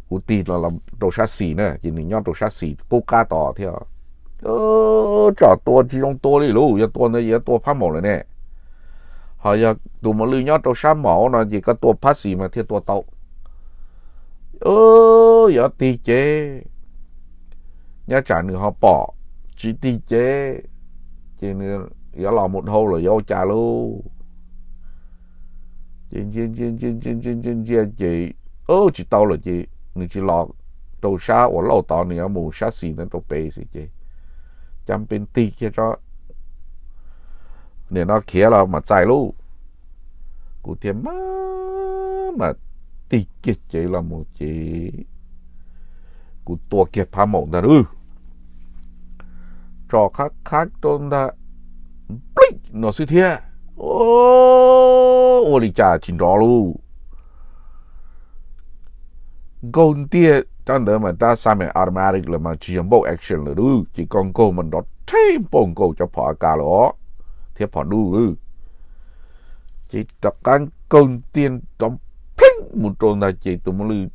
kuv tig los rau sab xis na, ces nws nyob rau sab xis qub qab tod thiab. Tsom tua tsis zoo tua li lauj, yog tua ntawd yuav tua phab maum lawm ne. Ho yog tus mos lwj nyob rau sab maum no ces koj tua phab xis mas thiaj tua tau. Yuav tig ces, nyob tsam nws ho pom, tsis tig ces, ces nws yuav los mus dhau lawm yuav ua cas lauj. Ces ntsia ntsia ntsia ntsia ntsia ntsia ces, tsis tau lawm ces nws tsis los rau sab uas lauj tod, nws yuav mus sab xis ntawd rau pem xwb ces, cas pem tig kiag tso, nim no khiav los mas txais lauj. Kuv thiaj mas, mas tig kiag cev los mus ces kuv tua kiag phab maum ntag lauj. Tsom qhab qhab rau ntag, plij no xwb thiab. Ua li cas tsis nrov lauj. Nkaug ntiag rab ntawd mas rab semi automatic lawm mas tsis yog npauj action lawm lauj, ces koj nkaug mas nrov rheb npauj nkaus cov phom A K lawm os, thiab phom dub lawm. Ces rov qab nkaug ntiag nrov pheej mus rau ntag ces tus mos lwj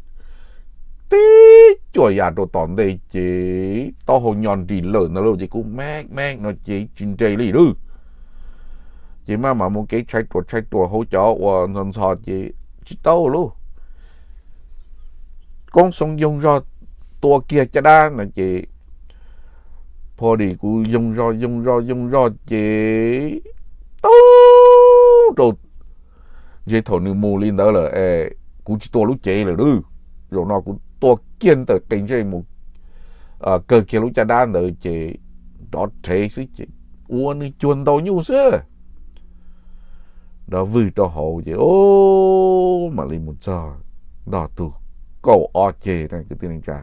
tib cuam ya rau tom ntej ces taub hau nyo nris lawm ntag lauj, ces kuv me me no ces tsis nres li lauj. Ces maj mam mus kev tshai ruam tshai ruam hauv cov uas ntxhov ntxhov ces tsis tau lauj. Koob Xoo yoog zog tua kiag caj dab no ces, pho dim kuv yoog zog yoog zog yoog zog ces tau rau, ntshe thaum nws mus li ntawd lawm es kuv tsis tua lub cev lawm lauj. Zaum no kuv tua kiag ntawm qe ntsej mus kawg kiag lub caj dab ntawd ces nrov rhev xwb ces ua nws cuag ntaus nyuj xwb. Nrov vwg rau hauv ces, o, mam li mus txog ntog tug kaum ob ceg na kwv tij neej tsa.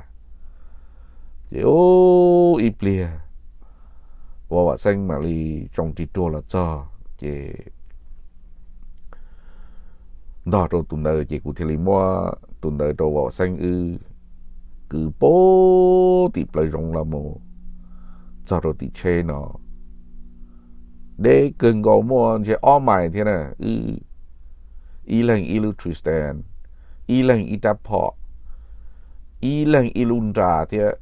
Ces, o, ib pliag Vam Xeeb mam li tsoo ris ruag los txog ces ntog rau tus ntawd ces kuv thiaj li muab tus ntawd rau Vam Xeeb wb kwv pub tim plawv zoov los mus txog rau tim tsheb no. Deb kawg nkaus, muaj ntshe ob mais thiab na, wb ib leeg ib lub Tristan, ib leeg ib rab phom, ib leeg ib lub nra thiab.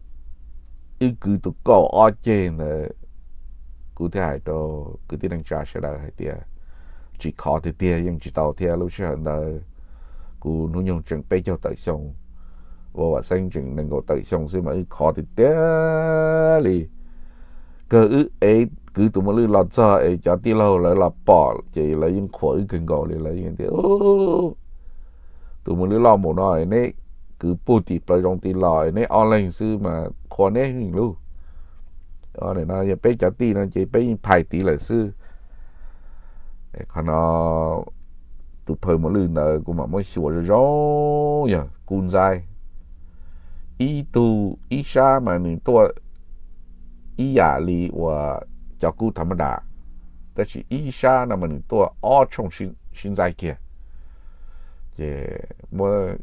Wb kwv tus kaum ob ceg ntawd, kuv thiaj hais rau kwv tij neej tsa sawv daws hais tias tsis khov tiag tiag yeej tsis tau thiab. Lub sij hawm ntawd kuv hnub nyoog tseem peb caug tawm xyoo, ua Vam Xeeb tseem nees nkaum tawm xyoo xwb mas wb khov tiag tiag li. Kawg wb ev kwv tus mos lwj los txog es cov tij laug lawv los pom ces lawv yeej qhuas wb kawg nkaus li, lawv yeej tias tus mos lwj loj mus no neb kwv pug tim plawv zoov ti los neb ob leeg xwb mas qhuas neb heev lauj. No yog peb cov tij no ces peb yeej phais tiv lawm xwb. Qhov no tus phaw mos lwj ntawd kuv mam muab xyuas zoo zoo, yog kuv ntxaib ib tug ib sab mas nws tuaj ib yam li uas cov kub tha ma da, tab sis ib sab no mas nws tuaj ob tshooj sib ntxaib kiag. Ces muab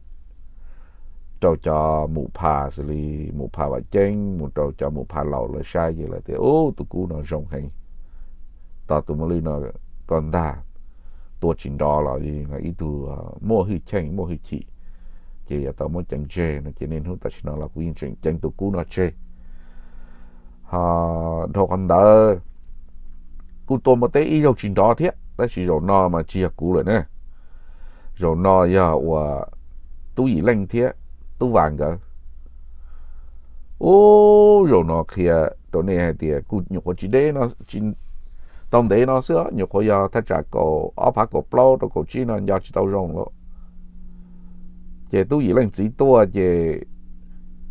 rau cov mus pha xws li mus pha Vam Ceeb mus rau cov mus pha laus lawv saib ces lawv tias ub tus kub no zoo heev, tos tus mos lwj no koj ntag, tua tsis nrov los ib tug muaj hwj chim muaj hwj chim, ces yuav tau muab ceev tseg no ces niaj hnub tam sim no los kuv yeej tseem ceev tus kub no tseg. Ho dhau qhov ntawd kuj tua npua teb ib zaug tsis nrov thiab, tab sis zaum no mas tsis yog kuv lawm na. Zaum no yog uas Tub Yim Leej thiab Tub Vas nkawd. Ub, zaum no qhia rau nej hais tias kuv nyuam qhuav tsis deb no, tsis tau ntev no xwb, nyuam qhuav yog thaj tsam kaum ob phav kaum plaub rau kaum tsib no nco tsis tau zoo lawm. Ces Tub Yim Leej txiv tuaj ces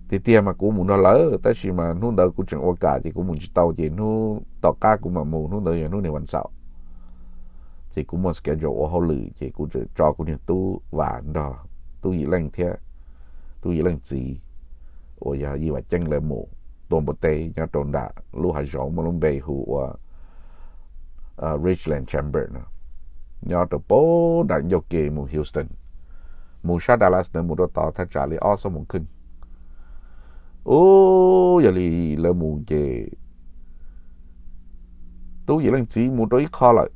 tiag tiag mas kuv mus nrog lawv, tab sis mas hnub ntawd kuv tseem ua kam ces kuv mus tsis tau, ces hnub tom qab kuv mam mus, hnub ntawd yog hnub niag vas xaum. Ces kuv muaj schedule ua hauj lwm ces kuv tso kuv niag tub Vas nrog Tub Yim Leej thiab Tub Yim Leej txiv uas yog Yij Vam Ceeb lawv mus tua npua teb nyob rau nram lub hav zoov muaj lub npe hu ua Richland Chamber no, nyob rau pem nram ncauj ke mus Houston. Mus sab Dallas ntawd mus rau tod thaj tsam li ob xuab moos khwj. Ub, yog li lawv mus ces Tub Yim Leej txiv mus rau ib qho lawm,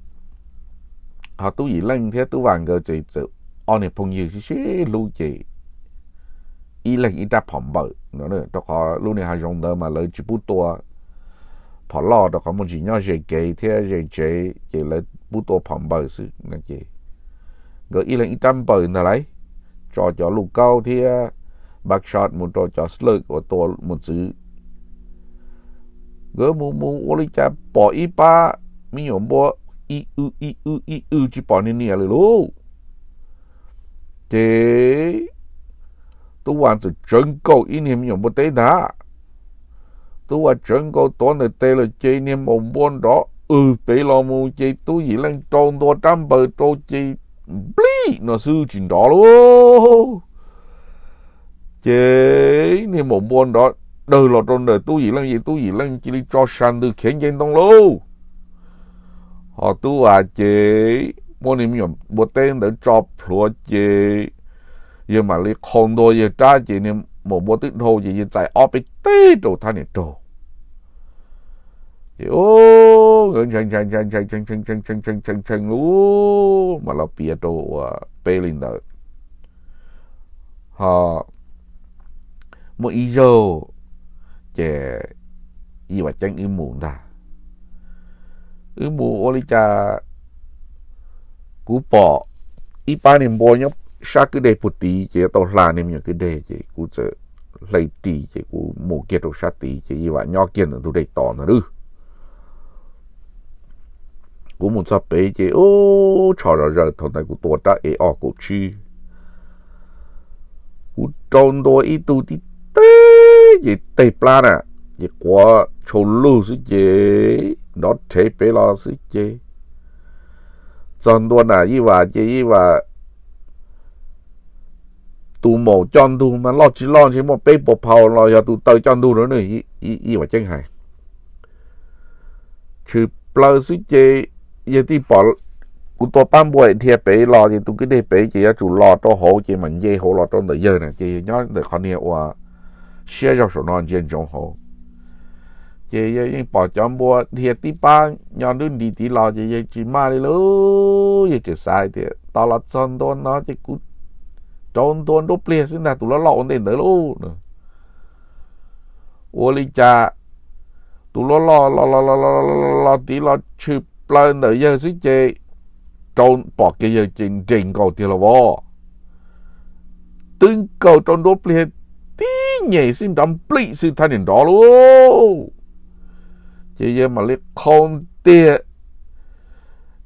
Ho Tub Yim Leej thiab Tub Vas nkawd ces txawm ob niag phooj ywg sib sib hlub ces ib leeg ib rab phom npawm no, rau qhov lub niag hav zoov ntawd mas lawv tsis pub tua phom loj rau qhov muaj ntsis nyob ze kev thiab ze tsev ces lawv pub tua phom npawm xwb no ces nkawd ib leeg ib rab npawm ntag lauj, tso cov luj kaub thiab buckshot mus rau cov slug uas tua mos txwv. Nkawd mus mus ua li cas pom ib pab me nyuam npua ib w ib w ib w tsis pom niag niam lawm lauj. Ces Tub Vas txawm tsawv nkaus ib niag me nyuam npua teb ntag. Tub Vas tsawv nkaus tuav ntawm tes lawm ces niag maum npua nrov w pem los mus ces Tub Yim Leej rau ntua rab npawm rau ces nplij no xwb tsis nrov lauj. Ces niag maum npua nrov dawg los rau ntawm Tub Yim Leej ces Tub Yim Leej cia li tso sa ntws khiav nce ntoo lauj. Ho Tub Vas ces muab niag me nyuam npua teb ntawd tso plhuav ces yawg mam li qhau ntua yawg rab ces niag maum npua twb dhau ces yawg txais ob peb teg rau thab niam raug. Ces nkawd ntshai ntshai ntshai ntshai ntshai ntshai ntshai ntshai ntshai ntshai ntshai ntshai ntshai lub mam los piav rau uas peb li ntawd. Ho muaj ib zaug ces Yij Vam Ceeb wb mus ntag. Wb mus ua li cas kuv pom ib pab niag npua nyob sab kwj deg puag tid ces yuav tau hla niag me nyuam kwj deg ces kuv txawm hle ris ces kuv mus kiag rau sab tid ces Yij Vam nyob kiag ntawm ntug dej tos ntag lauj. Kuv mus txog pem ces ub tsho zom zaws thaum ntawd kuv tua rab e ob kaum tsib. Kuv rau ntua ib tug tib teg ces teg plab na, ces quav tshau lug xwb ces nrov rhev pem los xwb ces txog ntua nram Yij Vam ces Yij Vam tus maum coj ntug mas loj tsis loj ntshe muaj peb puas phau los yog tus taw coj ntug no, Yij Vam Ceeb hais. Tshwm plaws xwb ces yawg tij pom kuv tua pab npua dhia pem los ces tus kwj deg pem ces yuav tsum los rau hauv ces mam nce hauv los rau ntawm yawg na ces yawg nyob ntawm qhov niag uas siab zog saum no ntsia ntsoov hauv. Ces yawg yeej pom cov npua dhia tib pab nyo nruab nris tid los ces yawg tsis maj li lauj, yawg tseem xav hais tias tos los txog ntua no ces kuv rau ntua nruab pliag xwb ntag, tus loj loj ua ntej ntawd lauj. Ua li cas tus loj loj los los los los tid los tshwm plaws ntawm yawg xwb ces rau pom kiag yawg ces nres nkaus tiag los vov, twb nkaus rau nruab pliag tib nyem xwb nrov nplij xwb thab niam nrov lauj. Ces yawg mam li qhau ntiag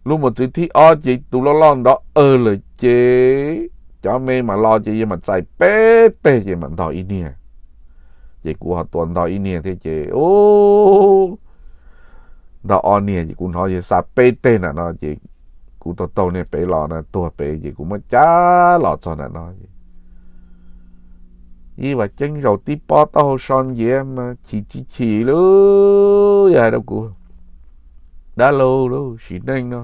lub mos txwv thib ob ces tus loj loj nrov awg lawm ces cov me mam los ces yawg mam txais peb teg ces mam ntog ib niag. Ces kuv ho tua ntog ib niag thiab ces ntog ob niag ces kuv hnov yawg xa peb teg nram no ces kuv taug taug niag pem los no tuag pem ces kuv muab cab los txog nram no. Yij Vam Ceeb zaum tib pob taub hau so nciav mas chim tsis chim lauj, yawg hais rau kuv, dab laug lauj, sim neej no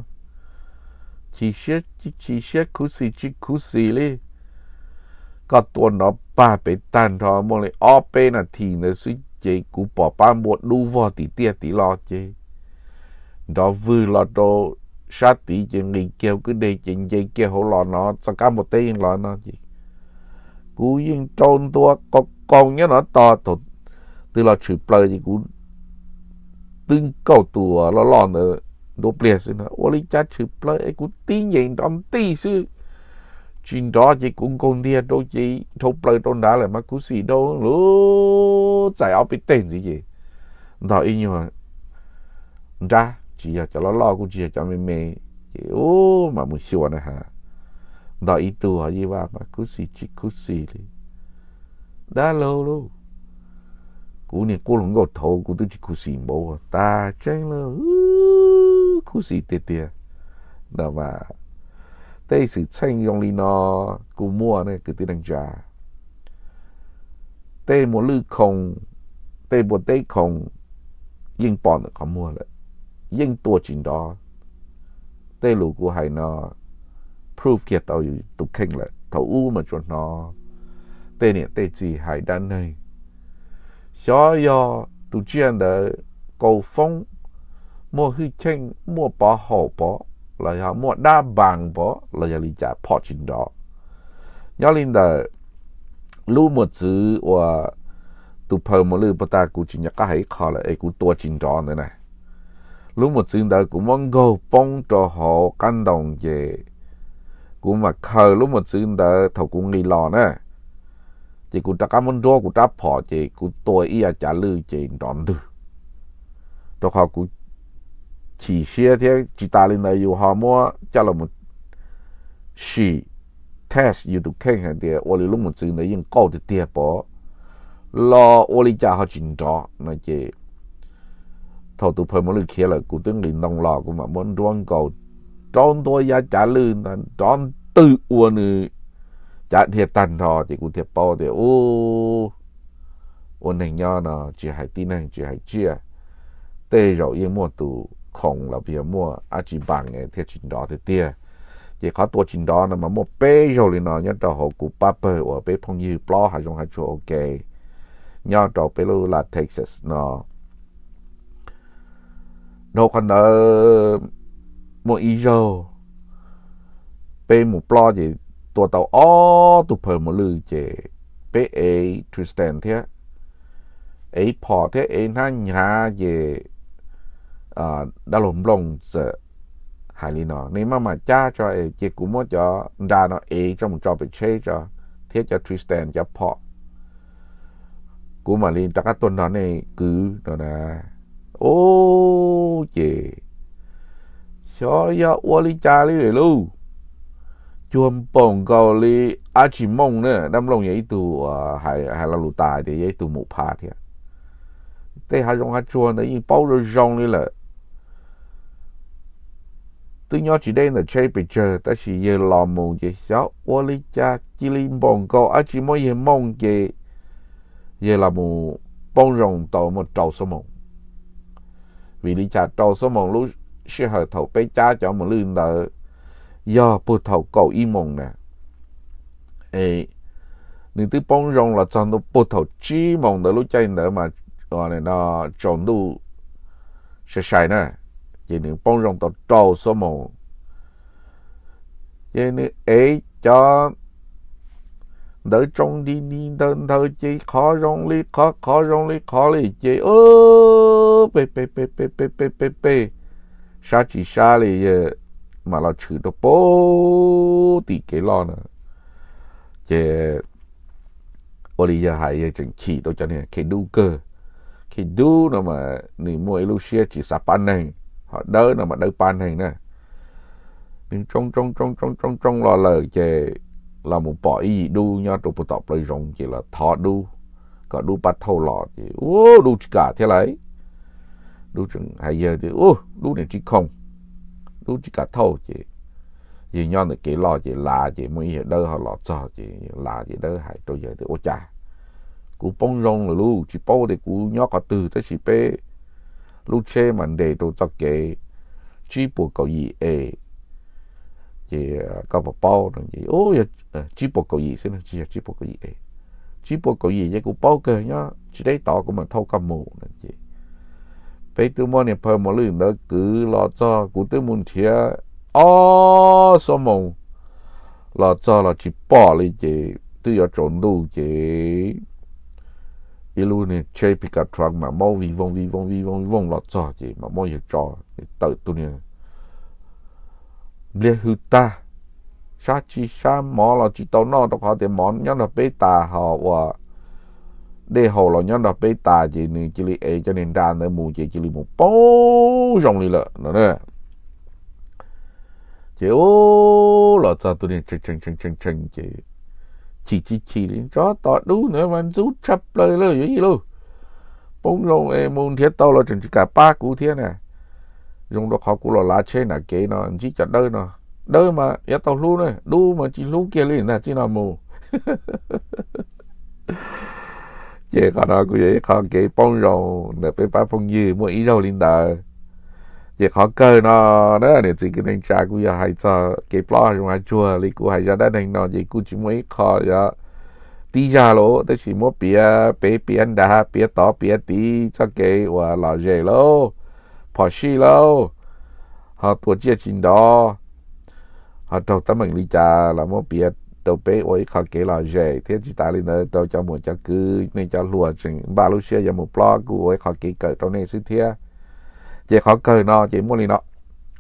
chim siab tsis chim siab khuv xim tsis khuv xim li. Koj tua nrov pag pem tag nrho muaj li ob peb nas this ntawd xwb ces kuv pom pab npua dub vog tim tiaj tid los ces nrov vwg los rau sab tid ces nqis kiag hauv kwj deg ces nce kiag hauv los no txoj kab npua teb yeej los no ces kuv yeej rau ntua qaug qaug nyob no tos thaum twg los tshwm plaws ces kuv twb nkaus tus loj loj ntawd nruab pliag xwb no. Ua li cas tshwm plaws es kuv tib nyem nrov ntij xwb, tsis nrov ces kuv nkaug ntiag rau ces dhau plaws rau nrad lawm mas khuv xim dhau lawm, txais ob peb teg ntxiv ces ntog ib nyuag nrab, tsis yog cov loj loj kuj tsis yog cov me me, ces ub mam mus xyuas na has, ntog ib tug Yij Vam mas khuv xim tsis khuv xim li. Dab laug lauj, kuv niag qub hluas nkauj thaud kuv twb tsis khuv xim npaum, tas tseeb lawm, khuv xim tiag tiag. No mas tej xwm txheej zoo li no kuj muaj ne kwv tij neej tsa. Tej muas lwj khoom, tej npua teb khoom yeej pom ntawm qhov muag lawm, yeej tua tsis nrov. Tej lus kuv hais no proof kiag tau yus tus kheej lawm. Thaum ub mas tsuas hnov tej niam tej txiv hais dab neeg, xyov yog tus tsiaj ntawd kaus foob, muaj hwj chim, muaj pov haum pov, los yog muaj dab npas pov los yog li cas phom tsis nrov. Nyob li ntawm lub mos txwv uas tus phaw mos lwj puag ta, kuv tsis nco qab hais ib qho lawm es kuv tua tsis nrov ntawd na. Lub mos txwv ntawd kuv muab nkaug poob rau hauv qab ntoo ces kuv mam khaws lub mos txwv ntawd thaum kuv nqis los na, ces kuv rov qab muab nruab kuv rab phom ces kuv tua ib yav cav lwj ces nrov ntwg. Rau qhov kuv chim siab thiab tsis tas li ntawd yus ho muab coj los sim test yus tus kheej hais tias ua li lub mos txwv ntawd yeej qauj tiag tiag pov los ua li cas ho tsis nrov no ces thaum tus phaw mos lwj khiav lawm kuv twb nqis ntoo los kuv mam muab nruab nkaus rau ntua yav cav lwj ntawd nrov ntwg ua nws cav dhia tag nrho ces kuv thiaj paub tias u, ua neeg nyob no tsis hais tib neeg tsis hais tsiaj, tej zaum yeej muaj tus khoom los yog muaj dab tsi npas thiaj tsis nrov tiag tiag. Ces qhov tua tsis nrov no mas muaj peb zaug li no nyob rau hauv kuv pab pawg uas peb phooj ywg plob hav zoov hav tsuag ua ke nyob rau peb lub lag Texas no. Dhau qhov ntawd muaj ib zaug peb mus plob ces tua tau ob tug phaw mos lwj ces peb ev Tristan thiab, ev phom thiab ev hnab hnyav ces dab laug Nplooj txawm hais li no, nej maj mam cab tso es cia kuv muab cov nra no ev tso mus tso pem tsheb tso thiab cov Tristan cov phom kuv mam li rov qab tuaj nrog nej kwv no na. Ub, ces xyov yog ua li cas li lawm lauj, cuag npaum nkaus li dab tsi mooj na. Dab Nplooj yog ib tug hais lo lus tas tias yog ib tug mus phav thiab, tej hav zoov hav tsuag ntawd yeej paub zoo zoo li lawm. Twb nyob tsis deb ntawm tsheb pes tsawg tab sis yawg los mus ces xyov ua li cas cia li npaum nkaus dab tsi muab yawg mooj ces yawg los mus poob zoo tau muaj rau xuab moos. Vim li cas rau xuab moos? Lub sij hawm thaum peb cab cov mos lwj ntawd yog puag thaum kaum ib moos na, nws twb poob zoo los txog ntua puag thaum tsib moos ntawd, lub caij ntawd mas tsaus ntuj sai sai na, ces nws poob zoo tau rau xuab moos. Ces nws ev cov ntawd tsoo nti nti ntawd ntawd ces qhov zoo li qhov, qhov zoo li qhov li ces peb peb peb peb peb peb peb peb sab tsis sab li yawg mam los tshwm rau puag tim kev loj na. Ces ua li yawg hais, yawg tseem chim rau cov niag khej dub kawg. Khej dub no mas nws muaj ib lub siab tsis xav pab neeg, ho dawb no mas dawb pab neeg na. Nws tsoo tsoo tsoo tsoo tsoo tsoo los lawm ces los mus pom ib yim dub nyob rau puag tom plawv zoov ces los thov dub kom dub pab thauj los ces ub, dub tsis kam thiab lauj. Dub tseem hais yawg tias ub, dub niam tsis khoom, dub tsis kam thauj ces yawg nyob ntawm kev loj ces lav ces muaj ib yam dawb ho los txog ces lav ces dawb hais rau yawg tias ua cas kuv poob zoo lawm lauj, tsis paub tias kuv nyob qhov twg tab sis peb lub tsheb mas nres rau txoj kev tsib puas kaum yim e. Ces koj puas paub no ces tsib puas kaum yim xwb, tsis yog tsib puas kaum yim e. Tsib puas kaum yim ces kuv paub kawg, nyob tsis deb tod kuv mam thauj koj mus no ces peb twb muab niag phaw mos lwj ntawd kwv los txog kuv twb mus nrhiav ob xuab moos los txog los tsis pom li ces twb yuav tsaus ntuj ces ib lub niag tsheb pickup truck mam maub vij vooj vij vooj vij vooj vij vooj los txog ces mam muab yawg tso, tawm tus niag npliag hwj tag, sab tsis sab, mov los tsis tau noj rau qhov tias mov nyob nrog peb tas ho uas dej haus los nyob nrog peb tas ces nws cia li ev cov niag nra ntawd mus ces cia li mus poob zoo li lawm no na. Ces ub, los txog tus niag tshee tshee tshee ces chim tsis chim li, tsov tom dub ntawd mas ntxub tshaj plaws lawm yuav yij lauj. Poob zoo es mus nrhiav tau los tseem tsis kam pab kuv thiab na. Zoo rau qhov kuv los lav tsheb nram kev no ntsib cov dawb no, dawb mas yuav tau hlub na, dub mas tsis hlub kiag li ntag, txij no mus. Ces qhov no kuj yog ib qho kev poob zoo ntawm peb pab phooj ywg muaj ib zaug li ntawd. Ces qhov kawg no na, niam txiv kwv tij neej tsa, kuj yog hais txog kev plob hav zoov hav tsuag li kuv hais zaj dab neeg no ces kuj tsis muaj ib qho yuav tib zag lauj, tab sis muab piav peb piav nrad piav tod piav tid txoj kev uas lom zem lauj, phom sij lauj, ho tua tsiaj tsis nrov, ho raug teeb meem li cas los muab piav rau peb ua ib qho kev lom zem thiab tsis tas li ntawd rau cov muam cov kwv nej cov hluas tseem npaj lub siab yuav mus plob kuj ua ib qho kev kawm rau nej xwb thiab. Ces qhov kawg no ces muaj li no,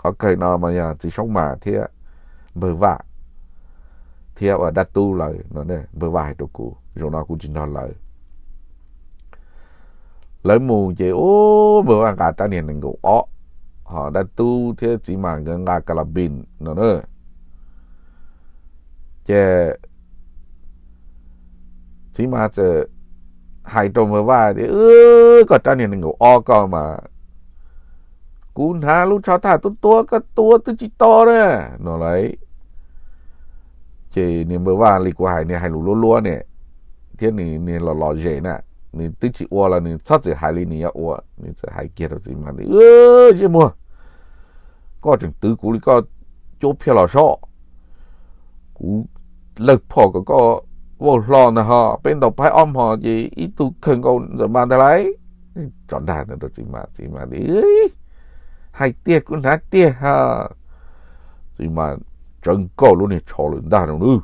qhov kawg no mas yog txiv Soob Mas thiab npawg Vaj thiab uas dab tub lawv no. Npawg Vaj hais rau kuv, zaum no kuv tsis nrog lawv. Lawv mus ces ub, npawg Vaj nqa rab niag nees nkaum ob, ho dab tub thiab txiv Mas nkawd nqa ka la npis no na. Ces txiv Mas txawm hais rau npawg Vaj tias, Koj rab niag nees nkaum ob koj mas kuv hnav lub tsho thaj tub tuab koj tua twb tsis to na, no lauj. Ces niag npawg Vaj li kuv hais, nws hais lus luab luab ne, thiab nws niag los lom zem na, nws twb tsis ua los nws txhob txwm hais li nws yuav ua, nws txawm hais kiag rau txiv Mas tias, Zeb muag, koj tseem twv kuv li koj cuab phiaj los soj, kuv lawg phom kom koj vau hlo ntag ho, peb ntaus phaib ob hmo ces ib tug kawg nkaus Ntxawm Mas ntag lauj. Tso dag ntawd rau txiv Mas, txiv Mas tias, Hais tiag kuv hnav tiag ha. Txiv Mas tsawv nkaus lub niag tsho lawm ntag no nawb,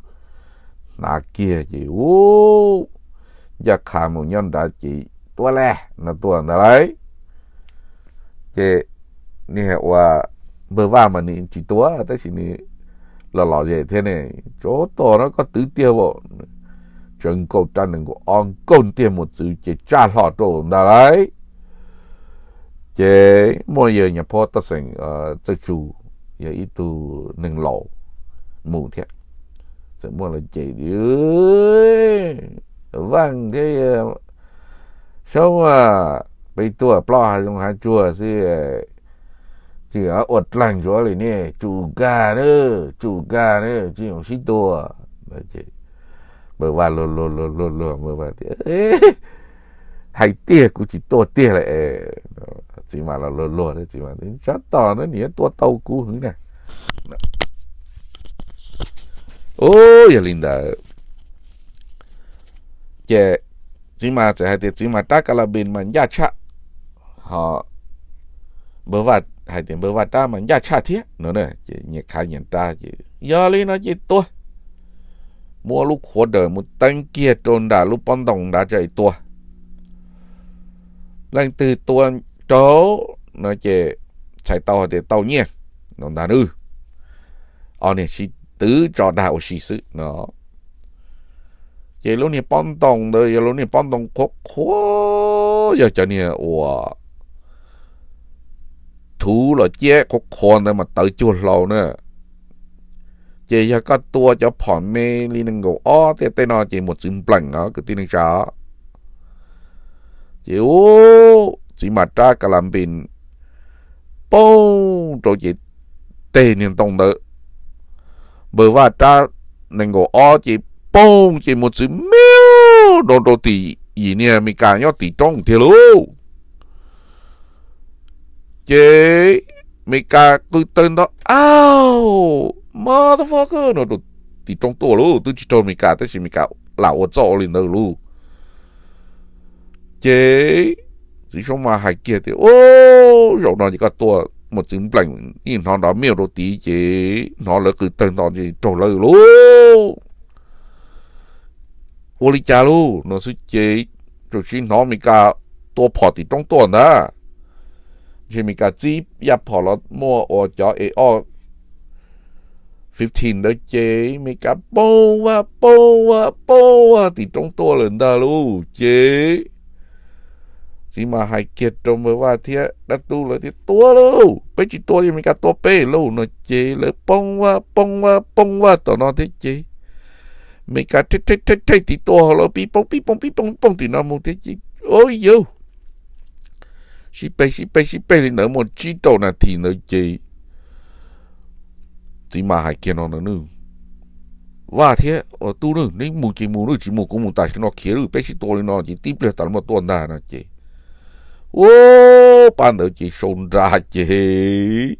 hnav kiag ces ub, ncaj qha mus nyob nrad ces tua le no tuaj ntag lauj. Ces niag ua npawg Vaj mas nws tsis tua tab sis nws los lom zem thiab ne, Tsov tom no koj twv tiag as. Tsawv nkaus rab nees nkaum ob nkaug tiag mus txwv ces tsaj hlo rau ntag lauj. Ces muaj yawg Nyaj Phob Toj Xeem Txawj Tsug, yog ib tug neeg laus mus thiab, txawm muaj lawv cem tias, Vaj thiab Soob, peb tuaj plob hav zoov hav tsuag xwb, tsis ua dlaag ntsuav li ne, tsum kag na, tsum kag na, tsis zoo sib tua. Npawg Vaj luag luag luag luag luag, npawg Vaj tias, Hais tiag kuv tsis tua tiag lawm. Txiv Mas los luag luag, txiv Mas, Tsov tom no nws yuav tua tau kuv hwv na. Ub, yog li ntawd ces txiv Mas txawm hais tias txiv Mas rab ka la npis mas ncaj tshaj, ho npawg Vaj hais tias npawg Vaj rab mas ncaj tshaj thiab no. Ces nyias khav nyias rab ces yog li no ces tua, muab lub qhuav daws mus teeb kiag rau nram lub pob ntoo nrad tsa tua. Leej twg tua raug no ces txhais tau hais tias tau nyiaj no ntag nawb. Ob niag sib twv tso dag ua si xwb no. Ces lub niag pob ntoo ntawd yog lub niag pob ntoo qhuav qhuav, yog cov niag uas thuv los ciab qhuav qhuav ntawd mas tawv cuag hlau na. Ces yog koj tua cov phom me li nees nkaum ob tej tej no ces mus txwv npleem os kwv tij neej tsa. Ces ub, txiv Mas rab ka la npis poog rau ces teg niag ntoo ntawd, npawg Vaj rab nees nkaum ob ces poog ces mus txwv miu rau rau tim yim niag Meskas nyob tim roob tiag lauj. Ces Meskas qw tawg nto, Au, motherfucker no rau tim roob tuaj lauj. Twb tsis raug Meskas tab sis Meskas lam ua txoj li ntawd lauj. Ces txiv Soob Mas hais kiag tias, Ub, zaum no ces koj tua mus txwv npleem, yeej hnov nrov miu rau tid ces hnov lawv qw tawg nto ces raug lawv lauj. Ua li cas lauj no xwb ces tsuas sis hnov Meskas tua phom tim roob tuaj ntag. Ntshe Meskas txib yaj phom los muaj ua cov A R fifteen ntawd ces Meskas poog vaj poog vaj poog vaj tim roob tuaj lawm ntag lauj. Ces txiv Mas hais kiag rau npawg Vaj thiab dab tub lawv tias, Tua lauj, peb tsis tua ces Meskas tua peb lauj no ces lawv poog vaj poog vaj poog vaj tom no thiab ces Meskas rhej rhej rhej tid tua lawv pib poog pib poog pib poog pib poog tim no mus thiab ces, o yawg, sib peg sib peg sib peg li ntawd muaj tsib rau nas this ntawd ces txiv Mas hais kiag no ntawd, Vaj thiab ua tub, neb mus ces mus, neb tsis mus kuv mus tam sim no khiav lauj, peb sib tua li no ces tib pliag tas muaj tuaj ntag no ces, ua, pab ntawd ces sau nra ces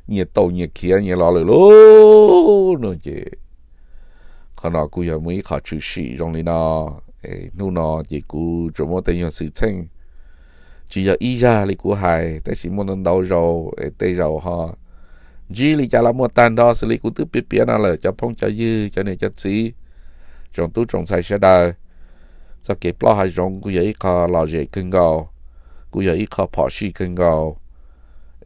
nyias tau nyias khiav nyias los lawm lauj no ces qhov no kuj yog muaj ib qho tshwm sim zoo li no. Hnub no ces kuv tsuas muab tej nyuag xwm txheej, tsis yog ib zaj li kuv hais tab sis muaj ntau ntau zaus es tej zaus ho Ntsib li cas los muaj tag nrho xws li kuv twb piav piav no lawm cov phooj cov ywg cov niam cov txiv, tsoom tub tsoom ntxhais sawv daws. Txoj kev plob hav zoov kuj yog ib qho lom zem kawg nkaus, kuj yog ib qho phom sij kawg nkaus.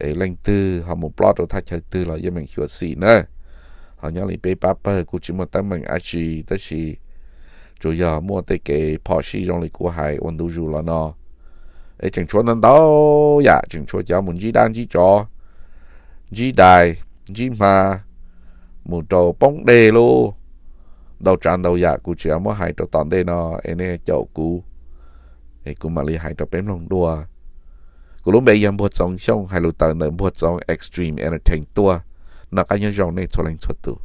Es leej twg ho mus plob rau thaj chaw twg los yeej meem xyuam xim na. Ho nyob li peb pab pawg kuj tsis muaj teeb meem dab tsi tab sis tsuas yog muaj tej kev phom sij zoo li kuv hais ua ntu zus los no. Es tseem tshuav ntau ntau yam, tseem tshuav cov mus ntsib dab ntsib tsov, ntsib dais, ntsib hma, mus rau poob dej lub, ntau tsav ntau yam kuv tsis muab hais rau tom ntej no es nej caum kuv, es kuv mam li hais rau peb mloog dua. Kuv lub npe yog Npuag Txoov Xyooj, hais lus tawm ntawm Npuag Txoov Extreme Entertain tuaj. Noj qab nyob zoo nej txhua leej txhua tus.